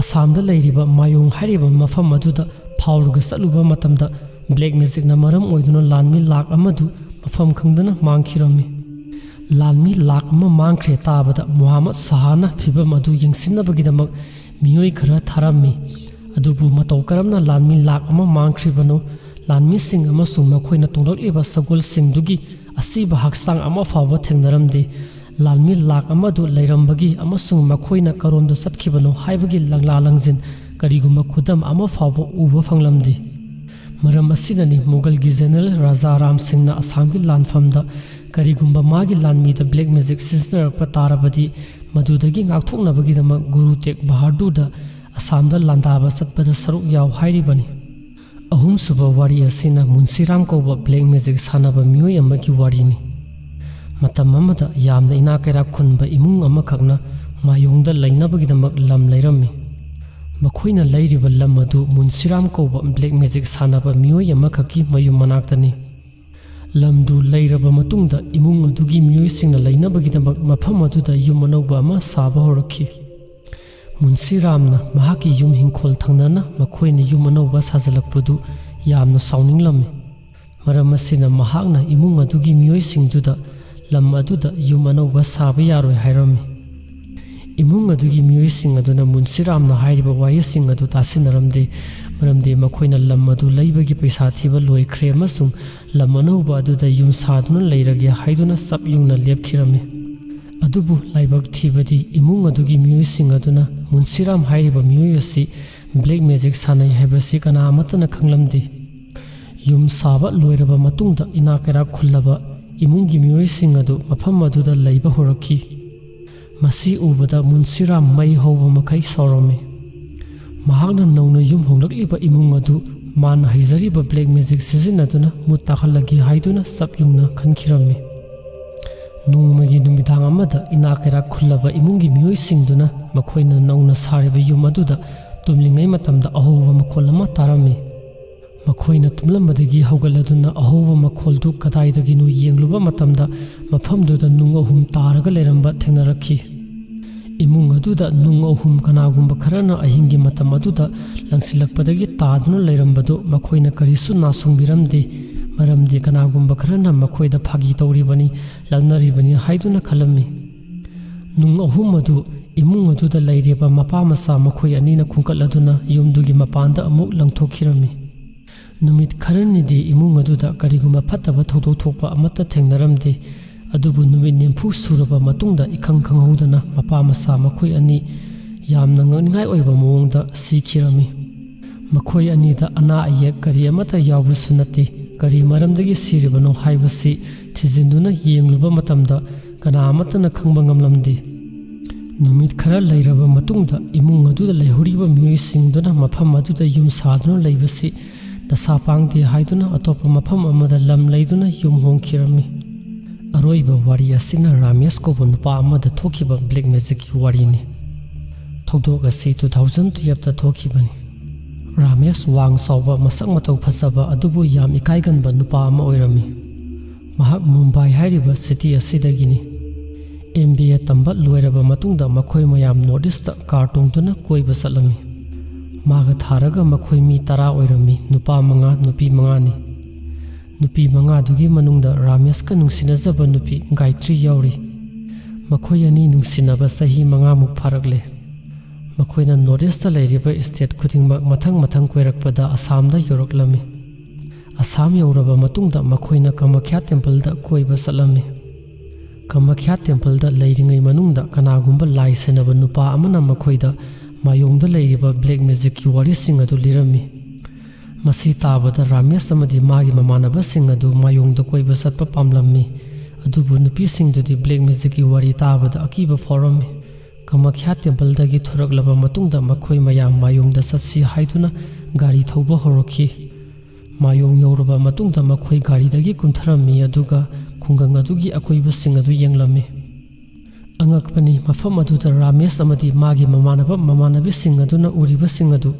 ꯑꯁꯥꯝꯗ ꯂꯩꯔꯤꯕ ꯃꯥꯌꯣꯡ ꯍꯥꯏꯔꯤꯕ ꯃꯐꯝ ꯑꯗꯨꯗ ꯐꯥꯎꯔꯒ ꯆꯠꯂꯨꯕ ꯃꯇꯝꯗ ꯕ꯭ꯂꯦꯛ ꯃꯦꯖꯤꯛꯅ ꯃꯔꯝ ꯑꯣꯏꯗꯨꯅ ꯂꯥꯟꯃꯤ ꯂꯥꯈ ꯑꯃꯗꯨ ꯃꯐꯝ ꯈꯪꯗꯅ ꯃꯥꯡꯈꯤꯔꯝꯃꯤ꯫ ꯂꯥꯟꯃꯤ ꯂꯥꯈ ꯑꯃ ꯃꯥꯡꯈ꯭ꯔꯦ ꯇꯥꯕꯗ ꯃꯨꯍꯝꯃꯗ ꯁꯥꯍꯅ ꯐꯤꯚꯝ ꯑꯗꯨ ꯌꯦꯡꯁꯤꯟꯅꯕꯒꯤꯗꯃꯛ ꯃꯤꯑꯣꯏ ꯈꯔ ꯊꯥꯔꯝꯃꯤ꯫ ꯑꯗꯨꯕꯨ ꯃꯇꯧ ꯀꯔꯝꯅ ꯂꯥꯟꯃꯤ ꯂꯥꯈ ꯑꯃ ꯃꯥꯡꯈ꯭ꯔꯤꯕꯅꯣ, ꯂꯥꯟꯃꯤꯁꯤꯡ ꯑꯃꯁꯨꯡ ꯃꯈꯣꯏꯅ ꯇꯣꯡꯂꯛꯂꯤꯕ ꯁꯒꯣꯜꯁꯤꯡꯗꯨꯒꯤ ꯑꯁꯤꯕ ꯍꯛꯆꯥꯡ ꯑꯃ ꯐꯥꯎꯕ ꯊꯦꯡꯅꯔꯝꯗꯦ꯫ ꯂꯥꯟꯃꯤ ꯂꯥꯈ ꯑꯃꯗꯨ ꯂꯩꯔꯝꯕꯒꯤ ꯑꯃꯁꯨꯡ ꯃꯈꯣꯏꯅ ꯀꯔꯣꯝꯗ ꯆꯠꯈꯤꯕꯅꯣ ꯍꯥꯏꯕꯒꯤ ꯂꯪꯂꯥ ꯂꯪꯖꯤꯟ ꯀꯔꯤꯒꯨꯝꯕ ꯈꯨꯗꯝ ꯑꯃ ꯐꯥꯎꯕ ꯎꯕ ꯐꯪꯂꯝꯗꯦ꯫ ꯃꯔꯝ ꯑꯁꯤꯅꯅꯤ ꯃꯨꯒꯜꯒꯤ ꯖꯦꯅꯔꯦꯜ ꯔꯥꯖꯥ ꯔꯥꯝ ꯁꯤꯡꯅ ꯑꯁꯥꯝꯒꯤ ꯂꯥꯟꯐꯝꯗ ꯀꯔꯤꯒꯨꯝꯕ ꯃꯥꯒꯤ ꯂꯥꯟꯃꯤꯗ ꯕ꯭ꯂꯦꯛ ꯃꯦꯖꯤꯛ ꯁꯤꯖꯤꯟꯅꯔꯛꯄ ꯇꯥꯔꯕꯗꯤ ꯃꯗꯨꯗꯒꯤ ꯉꯥꯛꯊꯣꯛꯅꯕꯒꯤꯗꯃꯛ ꯒꯨꯔꯨ ꯇꯦꯒ ꯕꯍꯥꯗꯨꯔꯗ ꯑꯁꯥꯝꯗ ꯂꯥꯟꯗꯥꯕ ꯆꯠꯄꯗ ꯁꯔꯨꯛ ꯌꯥꯎ ꯍꯥꯏꯔꯤꯕꯅꯤ꯫ ꯑꯍꯨꯝꯁꯨꯕ ꯋꯥꯔꯤ ꯑꯁꯤꯅ ꯃꯨꯟꯁꯤꯔꯥꯝ ꯀꯧꯕ ꯕ꯭ꯂꯦꯛ ꯃꯦꯖꯤꯛ ꯁꯥꯟꯅꯕ ꯃꯤꯑꯣꯏ ꯑꯃꯒꯤ ꯋꯥꯔꯤꯅꯤ꯫ ꯃꯇꯝ ꯑꯃꯗ ꯌꯥꯝꯅ ꯏꯅꯥꯛ ꯀꯩꯔꯥꯛ ꯈꯨꯟꯕ ꯏꯃꯨꯡ ꯑꯃꯈꯛꯅ ꯃꯥꯌꯣꯡꯗ ꯂꯩꯅꯕꯒꯤꯗꯃꯛ ꯂꯝ ꯂꯩꯔꯝꯃꯤ꯫ ꯃꯈꯣꯏꯅ ꯂꯩꯔꯤꯕ ꯂꯝ ꯑꯗꯨ ꯃꯨꯟꯁꯤꯔꯥꯝ ꯀꯧꯕ ꯕ꯭ꯂꯦꯛ ꯃꯦꯖꯤꯛ ꯁꯥꯟꯅꯕ ꯃꯤꯑꯣꯏ ꯑꯃꯈꯛꯀꯤ ꯃꯌꯨꯝ ꯃꯅꯥꯛꯇꯅꯤ꯫ ꯂꯝꯗꯨ ꯂꯩꯔꯕ ꯃꯇꯨꯡꯗ ꯏꯃꯨꯡ ꯑꯗꯨꯒꯤ ꯃꯤꯑꯣꯏꯁꯤꯡꯅ ꯂꯩꯅꯕꯒꯤꯗꯃꯛ ꯃꯐꯝ ꯑꯗꯨꯗ ꯌꯨꯝ ꯑꯅꯧꯕ ꯑꯃ ꯁꯥꯕ ꯍꯧꯔꯛꯈꯤ꯫ ꯃꯨꯟꯁꯤꯔꯥꯝꯅ ꯃꯍꯥꯛꯀꯤ ꯌꯨꯝ ꯍꯤꯡꯈꯣꯜ ꯊꯪꯅꯅ ꯃꯈꯣꯏꯅ ꯌꯨꯝ ꯑꯅꯧꯕ ꯁꯥꯖꯤꯜꯂꯛꯄꯗꯨ ꯌꯥꯝꯅ ꯁꯥꯎꯅꯤꯡꯂꯝꯃꯤ꯫ ꯃꯔꯝ ꯑꯁꯤꯅ ꯃꯍꯥꯛꯅ ꯏꯃꯨꯡ ꯑꯗꯨꯒꯤ ꯃꯤꯑꯣꯏꯁꯤꯡꯗꯨꯗ ꯂꯝ ꯑꯗꯨꯗ ꯌꯨꯝ ꯑꯅꯧꯕ ꯁꯥꯕ ꯌꯥꯔꯣꯏ ꯍꯥꯏꯔꯝꯃꯤ꯫ ꯏꯃꯨꯡ ꯑꯗꯨꯒꯤ ꯃꯤꯑꯣꯏꯁꯤꯡ ꯑꯗꯨꯅ ꯃꯨꯟꯁꯤꯔꯥꯝꯅ ꯍꯥꯏꯔꯤꯕ ꯋꯥꯍꯩꯁꯤꯡ ꯑꯗꯨ ꯇꯥꯁꯤꯟꯅꯔꯝꯗꯦ, ꯃꯔꯝꯗꯤ ꯃꯈꯣꯏꯅ ꯂꯝ ꯑꯗꯨ ꯂꯩꯕꯒꯤ ꯄꯩꯁꯥ ꯊꯤꯕ ꯂꯣꯏꯈ꯭ꯔꯦ ꯑꯃꯁꯨꯡ ꯂꯝ ꯑꯅꯧꯕ ꯑꯗꯨꯗ ꯌꯨꯝ ꯁꯥꯗꯨꯅ ꯂꯩꯔꯒꯦ ꯍꯥꯏꯗꯨꯅ ꯆꯞ ꯌꯨꯡꯅ ꯂꯦꯞꯈꯤꯔꯝꯃꯤ꯫ ꯑꯗꯨꯕꯨ ꯂꯥꯏꯕꯛ ꯊꯤꯕꯗꯤ ꯏꯃꯨꯡ ꯑꯗꯨꯒꯤ ꯃꯤꯑꯣꯏꯁꯤꯡ ꯑꯗꯨꯅ ꯃꯨꯟꯁꯤꯔꯥꯝ ꯍꯥꯏꯔꯤꯕ ꯃꯤꯑꯣꯏ ꯑꯁꯤ ꯕ꯭ꯂꯦꯛ ꯃꯦꯖꯤꯛ ꯁꯥꯟꯅꯩ ꯍꯥꯏꯕꯁꯤ ꯀꯅꯥ ꯑꯃꯠꯇꯅ ꯈꯪꯂꯝꯗꯦ꯫ ꯌꯨꯝ ꯁꯥꯕ ꯂꯣꯏꯔꯕ ꯃꯇꯨꯡꯗ ꯏꯅꯥꯛ ꯀꯩꯔꯥꯛ ꯈꯨꯜꯂꯕ ꯏꯃꯨꯡꯒꯤ ꯃꯤꯑꯣꯏꯁꯤꯡ ꯑꯗꯨ ꯃꯐꯝ ꯑꯗꯨꯗ ꯂꯩꯕ ꯍꯧꯔꯛꯈꯤ꯫ ꯃꯁꯤ ꯎꯕꯗ ꯃꯨꯟꯁꯤꯔꯥꯝ ꯃꯩ ꯍꯧꯕ ꯃꯈꯩ ꯁꯥꯎꯔꯝꯃꯤ꯫ ꯃꯍꯥꯛꯅ ꯅꯧꯅ ꯌꯨꯝ ꯍꯣꯡꯂꯛꯂꯤꯕ ꯏꯃꯨꯡ ꯑꯗꯨ ꯃꯥꯅ ꯍꯩꯖꯔꯤꯕ ꯕ꯭ꯂꯦꯛ ꯃꯦꯖꯤꯛ ꯁꯤꯖꯤꯟꯅꯗꯨꯅ ꯃꯨꯠ ꯇꯥꯍꯜꯂꯒꯦ ꯍꯥꯏꯗꯨꯅ ꯆꯞ ꯌꯨꯡꯅ ꯈꯟꯈꯤꯔꯝꯃꯤ꯫ ꯅꯣꯡꯃꯒꯤ ꯅꯨꯃꯤꯗꯥꯡ ꯑꯃꯗ ꯏꯅꯥꯛ ꯀꯩꯔꯥꯛ ꯈꯨꯜꯂꯕ ꯏꯃꯨꯡꯒꯤ ꯃꯤꯑꯣꯏꯁꯤꯡꯗꯨꯅ ꯃꯈꯣꯏꯅ ꯅꯧꯅ ꯁꯥꯔꯤꯕ ꯌꯨꯝ ꯑꯗꯨꯗ ꯇꯨꯝꯂꯤꯉꯩ ꯃꯇꯝꯗ ꯑꯍꯧꯕ ꯃꯈꯣꯜ ꯑꯃ ꯇꯥꯔꯝꯃꯤ꯫ ꯃꯈꯣꯏꯅ ꯇꯨꯝꯂꯝꯕꯗꯒꯤ ꯍꯧꯒꯠꯂꯗꯨꯅ ꯑꯍꯧꯕ ꯃꯈꯣꯜꯗꯨ ꯀꯗꯥꯏꯗꯒꯤꯅꯣ ꯌꯦꯡꯂꯨꯕ ꯃꯇꯝꯗ ꯃꯐꯝꯗꯨꯗ ꯅꯨꯡ ꯑꯍꯨꯝ ꯇꯥꯔꯒ ꯂꯩꯔꯝꯕ ꯊꯦꯡꯅꯔꯛꯈꯤ꯫ ꯏꯃꯨꯡ ꯑꯗꯨꯗ ꯅꯨꯡ ꯑꯍꯨꯝ ꯀꯅꯥꯒꯨꯝꯕ ꯈꯔꯅ ꯑꯍꯤꯡꯒꯤ ꯃꯇꯝ ꯑꯗꯨꯗ ꯂꯪꯁꯤꯜꯂꯛꯄꯗꯒꯤ ꯇꯥꯗꯨꯅ ꯂꯩꯔꯝꯕꯗꯨ ꯃꯈꯣꯏꯅ ꯀꯔꯤꯁꯨ ꯅꯥꯁꯨꯡꯕꯤꯔꯝꯗꯦ, ꯃꯔꯝꯗꯤ ꯀꯅꯥꯒꯨꯝꯕ ꯈꯔꯅ ꯃꯈꯣꯏꯗ ꯐꯥꯒꯤ ꯇꯧꯔꯤꯕꯅꯤ, ꯂꯛꯅꯔꯤꯕꯅꯤ ꯍꯥꯏꯗꯨꯅ ꯈꯜꯂꯝꯃꯤ꯫ ꯅꯨꯡ ꯑꯍꯨꯝ ꯑꯗꯨ ꯏꯃꯨꯡ ꯑꯗꯨꯗ ꯂꯩꯔꯤꯕ ꯃꯄꯥ ꯃꯆꯥ ꯃꯈꯣꯏ ꯑꯅꯤꯅ ꯈꯨꯟꯒꯠꯂꯗꯨꯅ ꯌꯨꯝꯗꯨꯒꯤ ꯃꯄꯥꯟꯗ ꯑꯃꯨꯛ ꯂꯪꯊꯣꯛꯈꯤꯔꯝꯃꯤ꯫ ꯅꯨꯃꯤꯠ ꯈꯔꯅꯤꯗꯤ ꯏꯃꯨꯡ ꯑꯗꯨꯗ ꯀꯔꯤꯒꯨꯝꯕ ꯐꯠꯇꯕ ꯊꯧꯗꯣꯛ ꯊꯣꯛꯄ ꯑꯃꯠꯇ ꯊꯦꯡꯅꯔꯝꯗꯦ꯫ ꯑꯗꯨꯕꯨ ꯅꯨꯃꯤꯠ ꯅꯤꯐꯨ ꯁꯨꯔꯕ ꯃꯇꯨꯡꯗ ꯏꯈꯪ ꯈꯪꯍꯧꯗꯅ ꯃꯄꯥ ꯃꯆꯥ ꯃꯈꯣꯏ ꯑꯅꯤ ꯌꯥꯝꯅ ꯉꯛꯅꯤꯡꯉꯥꯏ ꯑꯣꯏꯕ ꯃꯑꯣꯡꯗ ꯁꯤꯈꯤꯔꯝꯃꯤ꯫ ꯃꯈꯣꯏ ꯑꯅꯤꯗ ꯑꯅꯥ ꯑꯌꯦꯛ ꯀꯔꯤ ꯑꯃꯠꯇ ꯌꯥꯎꯕꯁꯨ ꯅꯠꯇꯦ꯫ ꯀꯔꯤ ꯃꯔꯝꯗꯒꯤ ꯁꯤꯔꯤꯕꯅꯣ ꯍꯥꯏꯕꯁꯤ ꯊꯤꯖꯤꯟꯗꯨꯅ ꯌꯦꯡꯂꯨꯕ ꯃꯇꯝꯗ ꯀꯅꯥ ꯑꯃꯠꯇꯅ ꯈꯪꯕ ꯉꯝꯂꯝꯗꯦ꯫ ꯅꯨꯃꯤꯠ ꯈꯔ ꯂꯩꯔꯕ ꯃꯇꯨꯡꯗ ꯏꯃꯨꯡ ꯑꯗꯨꯗ ꯂꯩꯍꯧꯔꯤꯕ ꯃꯤꯑꯣꯏꯁꯤꯡꯗꯨꯅ ꯃꯐꯝ ꯑꯗꯨꯗ ꯌꯨꯝ ꯁꯥꯗꯨꯅ ꯂꯩꯕꯁꯤ ꯗꯁꯥ ꯄꯥꯡꯗꯦ ꯍꯥꯏꯗꯨꯅ ꯑꯇꯣꯞꯄ ꯃꯐꯝ ꯑꯃꯗ ꯂꯝ ꯂꯩꯗꯨꯅ ꯌꯨꯝ ꯍꯣꯡꯈꯤꯔꯝꯃꯤ꯫ ꯑꯔꯣꯏꯕ ꯋꯥꯔꯤ ꯑꯁꯤꯅ ꯔꯥꯃꯦꯁ ꯀꯧꯕ ꯅꯨꯄꯥ ꯑꯃꯗ ꯊꯣꯛꯈꯤꯕ ꯕ꯭ꯂꯦꯛ ꯃꯦꯖꯤꯛꯀꯤ ꯋꯥꯔꯤꯅꯤ꯫ ꯊꯧꯗꯣꯛ ꯑꯁꯤ ꯇꯨ ꯊꯥꯎꯖꯟ ꯇꯨꯌꯦꯜꯞꯇ ꯊꯣꯛꯈꯤꯕꯅꯤ꯫ ꯔꯥꯃꯦꯁ ꯋꯥꯡ ꯆꯥꯎꯕ, ꯃꯁꯛ ꯃꯇꯧ ꯐꯖꯕ ꯑꯗꯨꯕꯨ ꯌꯥꯝ ꯏꯀꯥꯏꯒꯟꯕ ꯅꯨꯄꯥ ꯑꯃ ꯑꯣꯏꯔꯝꯃꯤ꯫ ꯃꯍꯥꯛ ꯃꯨꯝꯕꯥꯏ ꯍꯥꯏꯔꯤꯕ ꯁꯤꯇꯤ ꯑꯁꯤꯗꯒꯤꯅꯤ꯫ ꯑꯦꯝ ꯕꯤ ꯑꯦ ꯇꯝꯕ ꯂꯣꯏꯔꯕ ꯃꯇꯨꯡꯗ ꯃꯈꯣꯏ ꯃꯌꯥꯝ ꯅꯣꯔꯠ ꯏꯁꯇ ꯀꯥꯔ ꯇꯣꯡꯗꯨꯅ ꯀꯣꯏꯕ ꯆꯠꯂꯝꯃꯤ꯫ ꯃꯥꯒ ꯊꯥꯔꯒ ꯃꯈꯣꯏ ꯃꯤ ꯇꯔꯥ ꯑꯣꯏꯔꯝꯃꯤ, ꯅꯨꯄꯥ ꯃꯉꯥ, ꯅꯨꯄꯤ ꯃꯉꯥꯅꯤ꯫ ꯅꯨꯄꯤ ꯃꯉꯥꯗꯨꯒꯤ ꯃꯅꯨꯡꯗ ꯔꯥꯃꯦꯁꯀ ꯅꯨꯡꯁꯤꯅꯖꯕ ꯅꯨꯄꯤ ꯒꯥꯌꯇ꯭ꯔꯤ ꯌꯥꯎꯔꯤ꯫ ꯃꯈꯣꯏ ꯑꯅꯤ ꯅꯨꯡꯁꯤꯅꯕ ꯆꯍꯤ ꯃꯉꯥꯃꯨꯛ ꯐꯥꯔꯛꯂꯦ꯫ ꯃꯈꯣꯏꯅ ꯅꯣꯔꯠ ꯏꯁꯇ ꯂꯩꯔꯤꯕ ꯁ꯭ꯇꯦꯠ ꯈꯨꯗꯤꯡꯃꯛ ꯃꯊꯪ ꯃꯊꯪ ꯀꯣꯏꯔꯛꯄꯗ ꯑꯁꯥꯝꯗ ꯌꯧꯔꯛꯂꯝꯃꯤ꯫ ꯑꯁꯥꯝ ꯌꯧꯔꯕ ꯃꯇꯨꯡꯗ ꯃꯈꯣꯏꯅ ꯀꯃꯈ꯭ꯌꯥ ꯇꯦꯝꯄꯜꯗ ꯀꯣꯏꯕ ꯆꯠꯂꯝꯃꯤ꯫ ꯀꯃꯈ꯭ꯌꯥ ꯇꯦꯝꯄꯜꯗ ꯂꯩꯔꯤꯉꯩ ꯃꯅꯨꯡꯗ ꯀꯅꯥꯒꯨꯝꯕ ꯂꯥꯏ ꯁꯦꯟꯅꯕ ꯅꯨꯄꯥ ꯑꯃꯅ ꯃꯈꯣꯏꯗ ꯃꯥꯌꯣꯡꯗ ꯂꯩꯔꯤꯕ ꯕ꯭ꯂꯦꯛ ꯃꯦꯖꯤꯛꯀꯤ ꯋꯥꯔꯤꯁꯤꯡ ꯑꯗꯨ ꯂꯤꯔꯝꯃꯤ꯫ ꯃꯁꯤ ꯇꯥꯕꯗ ꯔꯥꯃꯦꯁ ꯑꯃꯗꯤ ꯃꯥꯒꯤ ꯃꯃꯥꯟꯅꯕꯁꯤꯡ ꯑꯗꯨ ꯃꯥꯌꯣꯡꯗ ꯀꯣꯏꯕ ꯆꯠꯄ ꯄꯥꯝꯂꯝꯃꯤ꯫ ꯑꯗꯨꯕꯨ ꯅꯨꯄꯤꯁꯤꯡꯗꯨꯗꯤ ꯕ꯭ꯂꯦꯛ ꯃꯦꯖꯤꯛꯀꯤ ꯋꯥꯔꯤ ꯇꯥꯕꯗ ꯑꯀꯤꯕ ꯐꯥꯎꯔꯝꯃꯤ꯫ ꯀꯃꯈ꯭ꯌꯥ ꯇꯦꯝꯄꯜꯗꯒꯤ ꯊꯣꯔꯛꯂꯕ ꯃꯇꯨꯡꯗ ꯃꯈꯣꯏ ꯃꯌꯥꯝ ꯃꯥꯌꯣꯡꯗ ꯆꯠꯁꯤ ꯍꯥꯏꯗꯨꯅ ꯒꯥꯔꯤ ꯊꯧꯕ ꯍꯧꯔꯛꯈꯤ꯫ ꯃꯥꯌꯣꯡ ꯌꯧꯔꯕ ꯃꯇꯨꯡꯗ ꯃꯈꯣꯏ ꯒꯥꯔꯤꯗꯒꯤ ꯀꯨꯝꯊꯔꯝꯃꯤ, ꯑꯗꯨꯒ ꯈꯨꯡꯒꯪ ꯑꯗꯨꯒꯤ ꯑꯀꯣꯏꯕꯁꯤꯡ ꯑꯗꯨ ꯌꯦꯡꯂꯝꯃꯤ꯫ ꯑꯉꯛꯄꯅꯤ, ꯃꯐꯝ ꯑꯗꯨꯗ ꯔꯥꯃꯦꯁ ꯑꯃꯗꯤ ꯃꯥꯒꯤ ꯃꯃꯥꯟꯅꯕ ꯃꯃꯥꯟꯅꯕꯤꯁꯤꯡ ꯑꯗꯨꯅ ꯎꯔꯤꯕꯁꯤꯡ ꯑꯗꯨ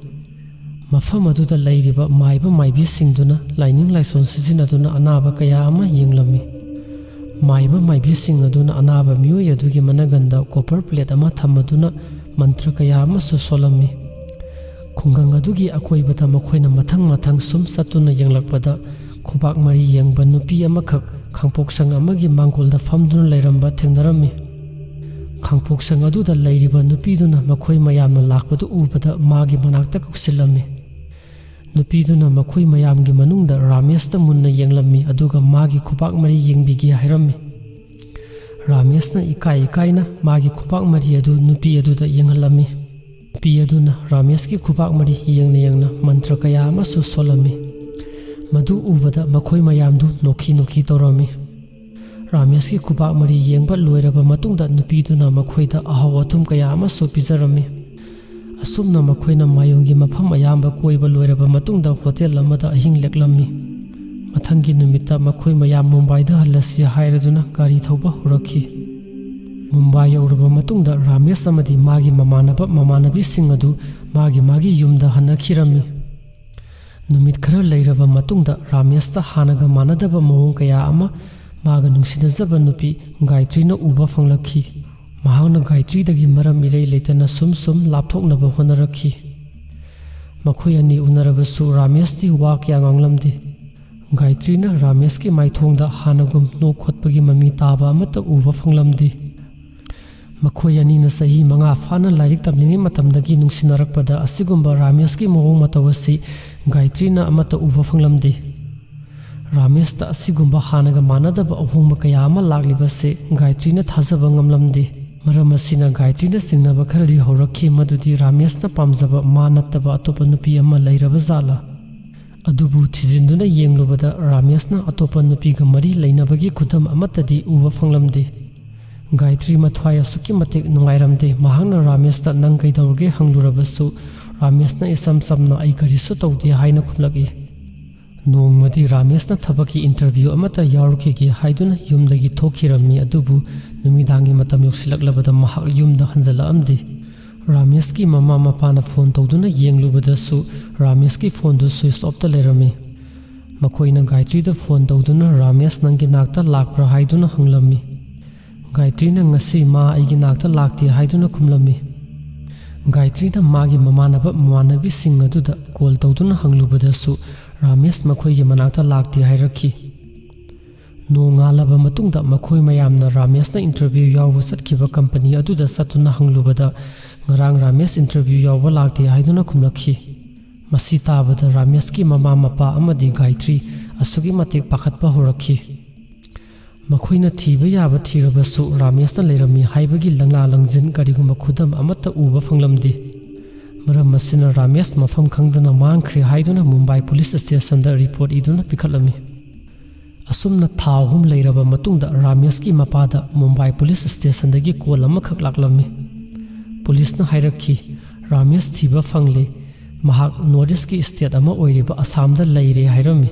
ꯃꯐꯝ ꯑꯗꯨꯗ ꯂꯩꯔꯤꯕ ꯃꯥꯏꯕ ꯃꯥꯏꯕꯤꯁꯤꯡꯗꯨꯅ ꯂꯥꯏꯅꯤꯡ ꯂꯥꯏꯁꯣꯟ ꯁꯤꯖꯤꯟꯅꯗꯨꯅ ꯑꯅꯥꯕ ꯀꯌꯥ ꯑꯃ ꯌꯦꯡꯂꯝꯃꯤ꯫ ꯃꯥꯏꯕ ꯃꯥꯏꯕꯤꯁꯤꯡ ꯑꯗꯨꯅ ꯑꯅꯥꯕ ꯃꯤꯑꯣꯏ ꯑꯗꯨꯒꯤ ꯃꯅꯒꯟꯗ ꯀꯣꯄꯔ ꯄ꯭ꯂꯦꯠ ꯑꯃ ꯊꯝꯃꯗꯨꯅ ꯃꯟꯇ꯭ꯔ ꯀꯌꯥ ꯑꯃꯁꯨ ꯁꯣꯜꯂꯝꯃꯤ꯫ ꯈꯨꯡꯒꯪ ꯑꯗꯨꯒꯤ ꯑꯀꯣꯏꯕꯗ ꯃꯈꯣꯏꯅ ꯃꯊꯪ ꯃꯊꯪ ꯁꯨꯝ ꯆꯠꯇꯨꯅ ꯌꯦꯡꯂꯛꯄꯗ, ꯈꯨꯕꯥꯛ ꯃꯔꯤ ꯌꯦꯡꯕ ꯅꯨꯄꯤ ꯑꯃꯈꯛ ꯈꯥꯡꯄꯣꯛꯁꯪ ꯑꯃꯒꯤ ꯃꯥꯡꯒꯣꯜꯗ ꯐꯝꯗꯨꯅ ꯂꯩꯔꯝꯕ ꯊꯦꯡꯅꯔꯝꯃꯤ꯫ ꯈꯥꯡꯄꯣꯛꯁꯪ ꯑꯗꯨꯗ ꯂꯩꯔꯤꯕ ꯅꯨꯄꯤꯗꯨꯅ ꯃꯈꯣꯏ ꯃꯌꯥꯝꯅ ꯂꯥꯛꯄꯗꯨ ꯎꯕꯗ ꯃꯥꯒꯤ ꯃꯅꯥꯛꯇ ꯀꯧꯁꯤꯜꯂꯝꯃꯤ꯫ ꯅꯨꯄꯤꯗꯨꯅ ꯃꯈꯣꯏ ꯃꯌꯥꯝꯒꯤ ꯃꯅꯨꯡꯗ ꯔꯥꯃꯦꯁꯇ ꯃꯨꯟꯅ ꯌꯦꯡꯂꯝꯃꯤ, ꯑꯗꯨꯒ ꯃꯥꯒꯤ ꯈꯨꯕꯥꯛ ꯃꯔꯤ ꯌꯦꯡꯕꯤꯒꯦ ꯍꯥꯏꯔꯝꯃꯤ꯫ ꯔꯥꯃꯦꯁꯅ ꯏꯀꯥꯏ ꯏꯀꯥꯏꯅ ꯃꯥꯒꯤ ꯈꯨꯕꯥꯛ ꯃꯔꯤ ꯑꯗꯨ ꯅꯨꯄꯤ ꯑꯗꯨꯗ ꯌꯦꯡꯍꯜꯂꯝꯃꯤ꯫ ꯅꯨꯄꯤ ꯑꯗꯨꯅ ꯔꯥꯃꯦꯁꯀꯤ ꯈꯨꯕꯥꯛ ꯃꯔꯤ ꯌꯦꯡꯅ ꯌꯦꯡꯅ ꯃꯟꯇ꯭ꯔ ꯀꯌꯥ ꯑꯃꯁꯨ ꯁꯣꯜꯂꯝꯃꯤ꯫ ꯃꯗꯨ ꯎꯕꯗ ꯃꯈꯣꯏ ꯃꯌꯥꯝꯗꯨ ꯅꯣꯛꯈꯤ ꯅꯣꯛꯈꯤ ꯇꯧꯔꯝꯃꯤ꯫ ꯔꯥꯃꯦꯁꯀꯤ ꯈꯨꯕꯥꯛ ꯃꯔꯤ ꯌꯦꯡꯕ ꯂꯣꯏꯔꯕ ꯃꯇꯨꯡꯗ ꯅꯨꯄꯤꯗꯨꯅ ꯃꯈꯣꯏꯗ ꯑꯍꯥꯎ ꯑꯊꯨꯝ ꯀꯌꯥ ꯑꯃꯁꯨ ꯄꯤꯖꯔꯝꯃꯤ꯫ ꯑꯁꯨꯝꯅ ꯃꯈꯣꯏꯅ ꯃꯥꯌꯣꯟꯒꯤ ꯃꯐꯝ ꯑꯌꯥꯝꯕ ꯀꯣꯏꯕ ꯂꯣꯏꯔꯕ ꯃꯇꯨꯡꯗ ꯍꯣꯇꯦꯜ ꯑꯃꯗ ꯑꯍꯤꯡ ꯂꯦꯛꯂꯝꯃꯤ꯫ ꯃꯊꯪꯒꯤ ꯅꯨꯃꯤꯠꯇ ꯃꯈꯣꯏ ꯃꯌꯥꯝ ꯃꯨꯝꯕꯥꯏꯗ ꯍꯜꯂꯁꯤ ꯍꯥꯏꯔꯗꯨꯅ ꯒꯥꯔꯤ ꯊꯧꯕ ꯍꯧꯔꯛꯈꯤ꯫ ꯃꯨꯝꯕꯥꯏ ꯌꯧꯔꯕ ꯃꯇꯨꯡꯗ ꯔꯥꯃꯦꯁ ꯑꯃꯗꯤ ꯃꯥꯒꯤ ꯃꯃꯥꯟꯅꯕ ꯃꯃꯥꯟꯅꯕꯤꯁꯤꯡ ꯑꯗꯨ ꯃꯥꯒꯤ ꯃꯥꯒꯤ ꯌꯨꯝꯗ ꯍꯟꯅꯈꯤꯔꯝꯃꯤ꯫ ꯅꯨꯃꯤꯠ ꯈꯔ ꯂꯩꯔꯕ ꯃꯇꯨꯡꯗ ꯔꯥꯃꯦꯁꯇ ꯍꯥꯟꯅꯒ ꯃꯥꯟꯅꯗꯕ ꯃꯑꯣꯡ ꯀꯌꯥ ꯑꯃ ꯃꯥꯒ ꯅꯨꯡꯁꯤꯅꯖꯕ ꯅꯨꯄꯤ ꯒꯥꯌꯇ꯭ꯔꯤꯅ ꯎꯕ ꯐꯪꯂꯛꯈꯤ꯫ ꯃꯍꯥꯛꯅ ꯒꯥꯌꯇ꯭ꯔꯤꯗꯒꯤ ꯃꯔꯝ ꯏꯔꯩ ꯂꯩꯇꯅ ꯁꯨꯝ ꯁꯨꯝ ꯂꯥꯞꯊꯣꯛꯅꯕ ꯍꯣꯠꯅꯔꯛꯈꯤ꯫ ꯃꯈꯣꯏ ꯑꯅꯤ ꯎꯅꯔꯕꯁꯨ ꯔꯥꯃꯦꯁꯇꯤ ꯋꯥ ꯀꯌꯥ ꯉꯥꯡꯂꯝꯗꯦ꯫ ꯒꯥꯌꯇ꯭ꯔꯤꯅ ꯔꯥꯃꯦꯁꯀꯤ ꯃꯥꯏꯊꯣꯡꯗ ꯍꯥꯟꯅꯒꯨꯝ ꯅꯣꯛ ꯈꯣꯠꯄꯒꯤ ꯃꯃꯤ ꯇꯥꯕ ꯑꯃꯠꯇ ꯎꯕ ꯐꯪꯂꯝꯗꯦ꯫ ꯃꯈꯣꯏ ꯑꯅꯤꯅ ꯆꯍꯤ ꯃꯉꯥ ꯐꯥꯅ ꯂꯥꯏꯔꯤꯛ ꯇꯝꯂꯤꯉꯩ ꯃꯇꯝꯗꯒꯤ ꯅꯨꯡꯁꯤꯅꯔꯛꯄꯗ ꯑꯁꯤꯒꯨꯝꯕ ꯔꯥꯃꯦꯁꯀꯤ ꯃꯑꯣꯡ ꯃꯇꯧ ꯑꯁꯤ ꯒꯥꯌꯇ꯭ꯔꯤꯅ ꯑꯃꯠꯇ ꯎꯕ ꯐꯪꯂꯝꯗꯦ꯫ ꯔꯥꯃꯦꯁꯇ ꯑꯁꯤꯒꯨꯝꯕ ꯍꯥꯟꯅꯒ ꯃꯥꯟꯅꯗꯕ ꯑꯍꯣꯡꯕ ꯀꯌꯥ ꯑꯃ ꯂꯥꯛꯂꯤꯕꯁꯤ ꯒꯥꯌꯇ꯭ꯔꯤꯅ ꯊꯥꯖꯕ ꯉꯝꯂꯝꯗꯦ꯫ ꯃꯔꯝ ꯑꯁꯤꯅ ꯒꯥꯌꯇ꯭ꯔꯤꯅ ꯆꯤꯡꯅꯕ ꯈꯔꯗꯤ ꯍꯧꯔꯛꯈꯤ, ꯃꯗꯨꯗꯤ ꯔꯥꯃꯦꯁꯅ ꯄꯥꯝꯖꯕ ꯃꯥ ꯅꯠꯇꯕ ꯑꯇꯣꯞꯄ ꯅꯨꯄꯤ ꯑꯃ ꯂꯩꯔꯕ ꯖꯥꯠꯂꯥ? ꯑꯗꯨꯕꯨ ꯊꯤꯖꯤꯟꯗꯨꯅ ꯌꯦꯡꯂꯨꯕꯗ ꯔꯥꯃꯦꯁꯅ ꯑꯇꯣꯞꯄ ꯅꯨꯄꯤꯒ ꯃꯔꯤ ꯂꯩꯅꯕꯒꯤ ꯈꯨꯗꯝ ꯑꯃꯠꯇꯗꯤ ꯎꯕ ꯐꯪꯂꯝꯗꯦ꯫ ꯒꯥꯌꯇ꯭ꯔꯤ ꯃꯊ꯭ꯋꯥꯏ ꯑꯁꯨꯛꯀꯤ ꯃꯇꯤꯛ ꯅꯨꯡꯉꯥꯏꯔꯝꯗꯦ꯫ ꯃꯍꯥꯛꯅ ꯔꯥꯃꯦꯁꯇ "ꯅꯪ ꯀꯩꯗꯧꯔꯒꯦ?" ꯍꯪꯂꯨꯔꯕꯁꯨ ꯔꯥꯃꯦꯁꯅ ꯏꯆꯝ ꯆꯝꯅ "ꯑꯩ ꯀꯔꯤꯁꯨ ꯇꯧꯗꯦ" ꯍꯥꯏꯅ ꯈꯨꯝꯂꯛꯏ꯫ ꯅꯣꯡꯃꯗꯤ ꯔꯥꯃꯦꯁꯅ ꯊꯕꯛꯀꯤ ꯏꯟꯇꯔꯚ꯭ꯌꯨ ꯑꯃꯠꯇ ꯌꯥꯎꯔꯨꯈꯤꯒꯦ ꯍꯥꯏꯗꯨꯅ ꯌꯨꯝꯗꯒꯤ ꯊꯣꯛꯈꯤꯔꯝꯃꯤ, ꯑꯗꯨꯕꯨ ꯅꯨꯃꯤꯗꯥꯡꯒꯤ ꯃꯇꯝ ꯌꯧꯁꯤꯜꯂꯛꯂꯕꯗ ꯃꯍꯥꯛ ꯌꯨꯝꯗ ꯍꯟꯖꯤꯜꯂꯛꯑꯝꯗꯦ꯫ ꯔꯥꯃꯦꯁꯀꯤ ꯃꯃꯥ ꯃꯄꯥꯅ ꯐꯣꯟ ꯇꯧꯗꯨꯅ ꯌꯦꯡꯂꯨꯕꯗꯁꯨ ꯔꯥꯃꯦꯁꯀꯤ ꯐꯣꯟꯗꯨ ꯁ꯭ꯋꯤꯆ ꯑꯣꯐꯇ ꯂꯩꯔꯝꯃꯤ꯫ ꯃꯈꯣꯏꯅ ꯒꯥꯌꯇ꯭ꯔꯤꯗ ꯐꯣꯟ ꯇꯧꯗꯨꯅ "ꯔꯥꯃꯦꯁ ꯅꯪꯒꯤ ꯅꯥꯛꯇ ꯂꯥꯛꯄ꯭ꯔꯥ?" ꯍꯥꯏꯗꯨꯅ ꯍꯪꯂꯝꯃꯤ꯫ ꯒꯥꯌꯇ꯭ꯔꯤꯅ "ꯉꯁꯤ ꯃꯥ ꯑꯩꯒꯤ ꯅꯥꯛꯇ ꯂꯥꯛꯇꯦ" ꯍꯥꯏꯗꯨꯅ ꯈꯨꯝꯂꯝꯃꯤ꯫ ꯒꯥꯌꯇ꯭ꯔꯤꯅ ꯃꯥꯒꯤ ꯃꯃꯥꯟꯅꯕ ꯃꯃꯥꯟꯅꯕꯤꯁꯤꯡ ꯑꯗꯨꯗ ꯀꯣꯜ ꯇꯧꯗꯨꯅ ꯍꯪꯂꯨꯕꯗꯁꯨ ꯔꯥꯃꯦꯁ ꯃꯈꯣꯏꯒꯤ ꯃꯅꯥꯛꯇ ꯂꯥꯛꯇꯦ ꯍꯥꯏꯔꯛꯈꯤ꯫ ꯅꯣꯡꯉꯥꯜꯂꯕ ꯃꯇꯨꯡꯗ ꯃꯈꯣꯏ ꯃꯌꯥꯝꯅ ꯔꯥꯃꯦꯁꯅ ꯏꯟꯇꯔꯚ꯭ꯌꯨ ꯌꯥꯎꯕ ꯆꯠꯈꯤꯕ ꯀꯝꯄꯅꯤ ꯑꯗꯨꯗ ꯆꯠꯇꯨꯅ ꯍꯪꯂꯨꯕꯗ, "ꯉꯔꯥꯡ ꯔꯥꯃꯦꯁ ꯏꯟꯇꯔꯚ꯭ꯌꯨ ꯌꯥꯎꯕ ꯂꯥꯛꯇꯦ" ꯍꯥꯏꯗꯨꯅ ꯈꯨꯝꯂꯛꯈꯤ꯫ ꯃꯁꯤ ꯇꯥꯕꯗ ꯔꯥꯃꯦꯁꯀꯤ ꯃꯃꯥ ꯃꯄꯥ ꯑꯃꯗꯤ ꯒꯥꯌꯇ꯭ꯔꯤ ꯑꯁꯨꯛꯀꯤ ꯃꯇꯤꯛ ꯄꯥꯈꯠꯄ ꯍꯧꯔꯛꯈꯤ꯫ ꯃꯈꯣꯏꯅ ꯊꯤꯕ ꯌꯥꯕ ꯊꯤꯔꯕꯁꯨ ꯔꯥꯃꯦꯁꯅ ꯂꯩꯔꯝꯃꯤ ꯍꯥꯏꯕꯒꯤ ꯂꯪꯂꯥ ꯂꯪꯖꯤꯟ ꯀꯔꯤꯒꯨꯝꯕ ꯈꯨꯗꯝ ꯑꯃꯠꯇ ꯎꯕ ꯐꯪꯂꯝꯗꯦ꯫ ꯃꯔꯝ ꯑꯁꯤꯅ ꯔꯥꯃꯦꯁ ꯃꯐꯝ ꯈꯪꯗꯅ ꯃꯥꯡꯈ꯭ꯔꯦ ꯍꯥꯏꯗꯨꯅ ꯃꯨꯝꯕꯥꯏ ꯄꯨꯂꯤꯁ ꯁ꯭ꯇꯦꯁꯟꯗ ꯔꯤꯄꯣꯔꯠ ꯏꯗꯨꯅ ꯄꯤꯈꯠꯂꯝꯃꯤ꯫ ꯑꯁꯨꯝꯅ ꯊꯥ ꯑꯍꯨꯝ ꯂꯩꯔꯕ ꯃꯇꯨꯡꯗ ꯔꯥꯃꯦꯁꯀꯤ ꯃꯄꯥꯗ ꯃꯨꯝꯕꯥꯏ ꯄꯨꯂꯤꯁ ꯁ꯭ꯇꯦꯁꯟꯗꯒꯤ ꯀꯣꯜ ꯑꯃꯈꯛ ꯂꯥꯛꯂꯝꯃꯤ꯫ ꯄꯨꯂꯤꯁꯅ ꯍꯥꯏꯔꯛꯈꯤ, "ꯔꯥꯃꯦꯁ ꯊꯤꯕ ꯐꯪꯂꯦ꯫ ꯃꯍꯥꯛ ꯅꯣꯔꯠ ꯏꯁꯀꯤ ꯁ꯭ꯇꯦꯠ ꯑꯃ ꯑꯣꯏꯔꯤꯕ ꯑꯁꯥꯝꯗ ꯂꯩꯔꯦ" ꯍꯥꯏꯔꯝꯃꯤ꯫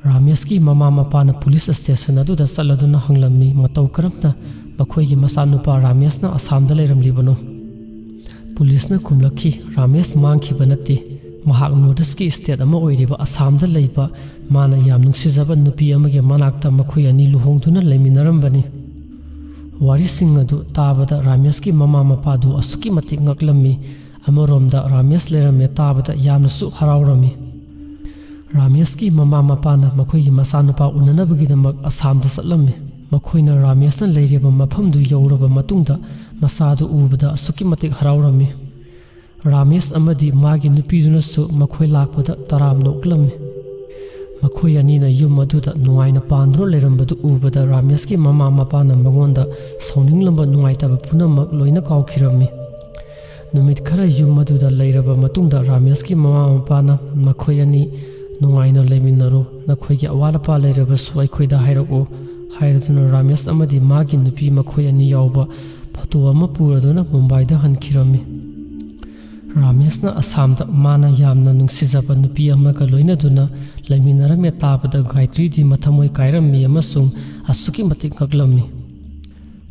ꯔꯥꯃꯦꯁꯀꯤ ꯃꯃꯥ ꯃꯄꯥꯅ ꯄꯨꯂꯤꯁ ꯁ꯭ꯇꯦꯁꯟ ꯑꯗꯨꯗ ꯆꯠꯂꯗꯨꯅ ꯍꯪꯂꯝꯃꯤ, ꯃꯇꯧ ꯀꯔꯝꯅ ꯃꯈꯣꯏꯒꯤ ꯃꯆꯥꯅꯨꯄꯥ ꯔꯥꯃꯦꯁꯅ ꯑꯁꯥꯝꯗ ꯂꯩꯔꯝꯂꯤꯕꯅꯣ꯫ ꯄꯨꯂꯤꯁꯅ ꯈꯨꯝꯂꯛꯈꯤ, "ꯔꯥꯃꯦꯁ ꯃꯥꯡꯈꯤꯕ ꯅꯠꯇꯦ꯫ ꯃꯍꯥꯛ ꯅꯣꯔꯠ ꯏꯁꯀꯤ ꯁ꯭ꯇꯦꯠ ꯑꯃ ꯑꯣꯏꯔꯤꯕ ꯑꯁꯥꯝꯗ ꯂꯩꯕ ꯃꯥꯅ ꯌꯥꯝ ꯅꯨꯡꯁꯤꯖꯕ ꯅꯨꯄꯤ ꯑꯃꯒꯤ ꯃꯅꯥꯛꯇ ꯃꯈꯣꯏ ꯑꯅꯤ ꯂꯨꯍꯣꯡꯗꯨꯅ ꯂꯩꯃꯤꯟꯅꯔꯝꯕꯅꯤ"꯫ ꯋꯥꯔꯤꯁꯤꯡ ꯑꯗꯨ ꯇꯥꯕꯗ ꯔꯥꯃꯦꯁꯀꯤ ꯃꯃꯥ ꯃꯄꯥꯗꯨ ꯑꯁꯨꯛꯀꯤ ꯃꯇꯤꯛ ꯉꯛꯂꯝꯃꯤ꯫ ꯑꯃꯔꯣꯝꯗ ꯔꯥꯃꯦꯁ ꯂꯩꯔꯝꯃꯦ ꯇꯥꯕꯗ ꯌꯥꯝꯅꯁꯨ ꯍꯔꯥꯎꯔꯝꯃꯤ꯫ ꯔꯥꯃꯦꯁꯀꯤ ꯃꯃꯥ ꯃꯄꯥꯅ ꯃꯈꯣꯏꯒꯤ ꯃꯆꯥꯅꯨꯄꯥ ꯎꯅꯅꯕꯒꯤꯗꯃꯛ ꯑꯁꯥꯝꯗ ꯆꯠꯂꯝꯃꯤ꯫ ꯃꯈꯣꯏꯅ ꯔꯥꯃꯦꯁꯅ ꯂꯩꯔꯤꯕ ꯃꯐꯝꯗꯨ ꯌꯧꯔꯕ ꯃꯇꯨꯡꯗ ꯃꯆꯥꯗꯨ ꯎꯕꯗ ꯑꯁꯨꯛꯀꯤ ꯃꯇꯤꯛ ꯍꯔꯥꯎꯔꯝꯃꯤ꯫ ꯔꯥꯃꯦꯁ ꯑꯃꯗꯤ ꯃꯥꯒꯤ ꯅꯨꯄꯤꯗꯨꯅꯁꯨ ꯃꯈꯣꯏ ꯂꯥꯛꯄꯗ ꯇꯔꯥꯝꯅ ꯑꯣꯛꯂꯝꯃꯤ꯫ ꯃꯈꯣꯏ ꯑꯅꯤꯅ ꯌꯨꯝ ꯑꯗꯨꯗ ꯅꯨꯡꯉꯥꯏꯅ ꯄꯥꯟꯗꯨꯅ ꯂꯩꯔꯝꯕꯗꯨ ꯎꯕꯗ ꯔꯥꯃꯦꯁꯀꯤ ꯃꯃꯥ ꯃꯄꯥꯅ ꯃꯉꯣꯟꯗ ꯁꯥꯎꯅꯤꯡꯂꯝꯕ ꯅꯨꯡꯉꯥꯏꯇꯕ ꯄꯨꯝꯅꯃꯛ ꯂꯣꯏꯅ ꯀꯥꯎꯈꯤꯔꯝꯃꯤ꯫ ꯅꯨꯃꯤꯠ ꯈꯔ ꯌꯨꯝ ꯑꯗꯨꯗ ꯂꯩꯔꯕ ꯃꯇꯨꯡꯗ ꯔꯥꯃꯦꯁꯀꯤ ꯃꯃꯥ ꯃꯄꯥꯅ ꯃꯈꯣꯏ ꯑꯅꯤ ꯅꯨꯡꯉꯥꯏꯅ ꯂꯩꯃꯤꯟꯅꯔꯣ, ꯅꯈꯣꯏꯒꯤ ꯑꯋꯥꯠ ꯑꯄꯥ ꯂꯩꯔꯕꯁꯨ ꯑꯩꯈꯣꯏꯗ ꯍꯥꯏꯔꯛꯎ ꯍꯥꯏꯔꯗꯨꯅ ꯔꯥꯃꯦꯁ ꯑꯃꯗꯤ ꯃꯥꯒꯤ ꯅꯨꯄꯤ ꯃꯈꯣꯏ ꯑꯅꯤ ꯌꯥꯎꯕ ꯐꯣꯇꯣ ꯑꯃ ꯄꯨꯔꯗꯨꯅ ꯃꯨꯝꯕꯥꯏꯗ ꯍꯟꯈꯤꯔꯝꯃꯤ꯫ ꯔꯥꯃꯦꯁꯅ ꯑꯁꯥꯝꯗ ꯃꯥꯅ ꯌꯥꯝꯅ ꯅꯨꯡꯁꯤꯖꯕ ꯅꯨꯄꯤ ꯑꯃꯒ ꯂꯣꯏꯅꯗꯨꯅ ꯂꯩꯃꯤꯟꯅꯔꯝꯃꯦ ꯇꯥꯕꯗ ꯒꯥꯌꯇ꯭ꯔꯤꯗꯤ ꯃꯊꯃꯣꯏ ꯀꯥꯏꯔꯝꯃꯤ ꯑꯃꯁꯨꯡ ꯑꯁꯨꯛꯀꯤ ꯃꯇꯤꯛ ꯉꯛꯂꯝꯃꯤ꯫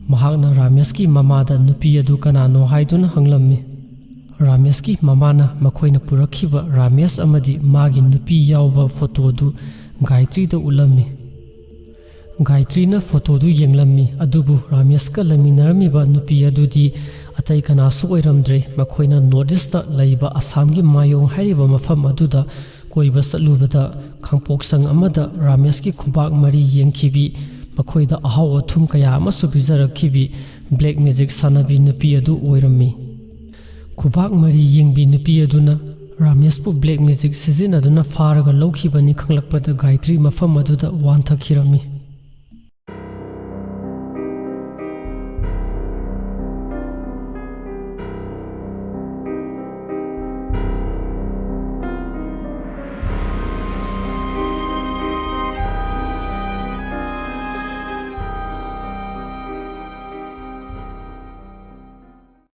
ꯃꯍꯥꯛꯅ ꯔꯥꯃꯦꯁꯀꯤ ꯃꯃꯥꯗ ꯅꯨꯄꯤ ꯑꯗꯨ ꯀꯅꯥꯅꯣ ꯍꯥꯏꯗꯨꯅ ꯍꯪꯂꯝꯃꯤ꯫ ꯔꯥꯃꯦꯁꯀꯤ ꯃꯃꯥꯅ ꯃꯈꯣꯏꯅ ꯄꯨꯔꯛꯈꯤꯕ ꯔꯥꯃꯦꯁ ꯑꯃꯗꯤ ꯃꯥꯒꯤ ꯅꯨꯄꯤ ꯌꯥꯎꯕ ꯐꯣꯇꯣꯗꯨ ꯒꯥꯌꯇ꯭ꯔꯤꯗ ꯎꯠꯂꯝꯃꯤ꯫ ꯒꯥꯌꯇ꯭ꯔꯤꯅ ꯐꯣꯇꯣꯗꯨ ꯌꯦꯡꯂꯝꯃꯤ, ꯑꯗꯨꯕꯨ ꯔꯥꯃꯦꯁꯀ ꯂꯩꯃꯤꯟꯅꯔꯝꯃꯤꯕ ꯅꯨꯄꯤ ꯑꯗꯨꯗꯤ ꯑꯇꯩ ꯀꯅꯥꯁꯨ ꯑꯣꯏꯔꯝꯗ꯭ꯔꯦ꯫ ꯃꯈꯣꯏꯅ ꯅꯣꯔꯠ ꯏꯁꯇ ꯂꯩꯕ ꯑꯁꯥꯝꯒꯤ ꯃꯥꯌꯣꯡ ꯍꯥꯏꯔꯤꯕ ꯃꯐꯝ ꯑꯗꯨꯗ ꯀꯣꯏꯕ ꯆꯠꯂꯨꯕꯗ ꯈꯥꯡꯄꯣꯛꯁꯪ ꯑꯃꯗ ꯔꯥꯃꯦꯁꯀꯤ ꯈꯨꯕꯥꯛ ꯃꯔꯤ ꯌꯦꯡꯈꯤꯕꯤ, ꯃꯈꯣꯏꯗ ꯑꯍꯥꯎ ꯑꯊꯨꯝ ꯀꯌꯥ ꯑꯃꯁꯨ ꯄꯤꯖꯔꯛꯈꯤꯕꯤ ꯕ꯭ꯂꯦꯛ ꯃꯦꯖꯤꯛ ꯁꯥꯟꯅꯕꯤ ꯅꯨꯄꯤ ꯑꯗꯨ ꯑꯣꯏꯔꯝꯃꯤ꯫ ꯈꯨꯕꯥꯛ ꯃꯔꯤ ꯌꯦꯡꯕꯤ ꯅꯨꯄꯤ ꯑꯗꯨꯅ ꯔꯥꯃꯦꯁꯄꯨ ꯕ꯭ꯂꯦꯛ ꯃꯦꯖꯤꯛ ꯁꯤꯖꯤꯟꯅꯗꯨꯅ ꯐꯥꯔꯒ ꯂꯧꯈꯤꯕꯅꯤ ꯈꯪꯂꯛꯄꯗ ꯒꯥꯌꯇ꯭ꯔꯤ ꯃꯐꯝ ꯑꯗꯨꯗ ꯋꯥꯟꯊꯈꯤꯔꯝꯃꯤ꯫